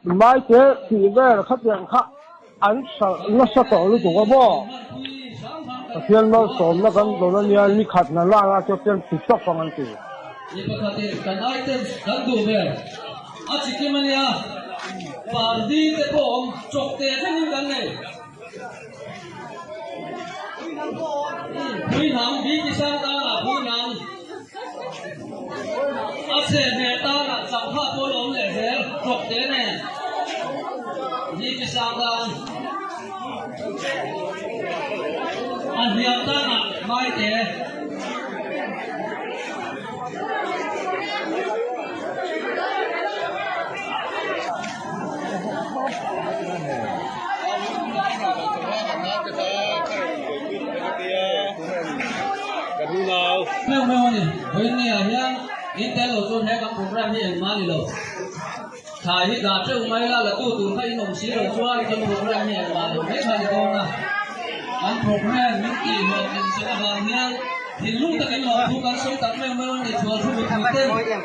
Maite tih vel khatiang kha an hralh nasa tawh lutuk a maw? Pathian malsawmna kan dawn a nia, ni khat hna lana chu pian ti tawp ang an ti. Mi pakhatin kan items kan duh ber a chikim a nia, pardi te pawh awm chawk te thlengin kan nei. Pui hnam, Biki sang tana pui hnam, a chhe hmel tana changkha pawh lo awm leh zel, chawk te nen Biki sang tan, a hniam tana maite. Meuh meuh a ni. Vawiin ah hian in tel lo chuan he kan program hi engmah a ni lo. Thlai hi dah teuh mai la, la tu tur kha in awm si lo chuan kan program hi engmah lo mai kha a ni dawn a. Kan program min tih hlawhtlin sak avang hian thinlung takin lawmthu kan sawi tak meuh meuh a ni. Chhual thu mipui ten.